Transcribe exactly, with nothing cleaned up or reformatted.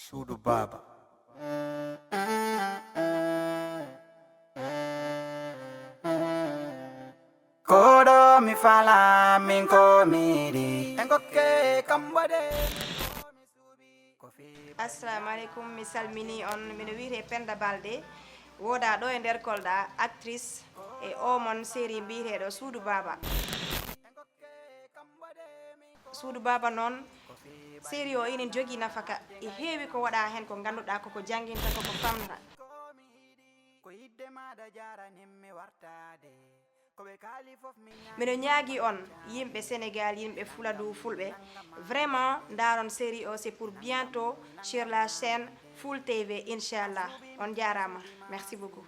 Suudu baaba. Koɗo mi fala min ko miɗi en gokke kam waɗe. Assalamu aleykum, mi salmini on. Miɗo wiyetee Penda Balde, wooda ɗo e nder Kolda, actrice e omon série mbiyeteeɗo Suudu Baaba. Suudu Baaba noon, série o inin jogii nafaka, e heewi ko waɗa heen ko ngannduɗaa koko jannginta, koko famnata. Miɗo ñaagi on, yimɓe Sénégal, yimɓe Fuladu, Fulɓe, vraiment ndaaron série o, c'est pour bientôt sur la chaîne Full T V, inchallah. On jaaraama. Merci beaucoup.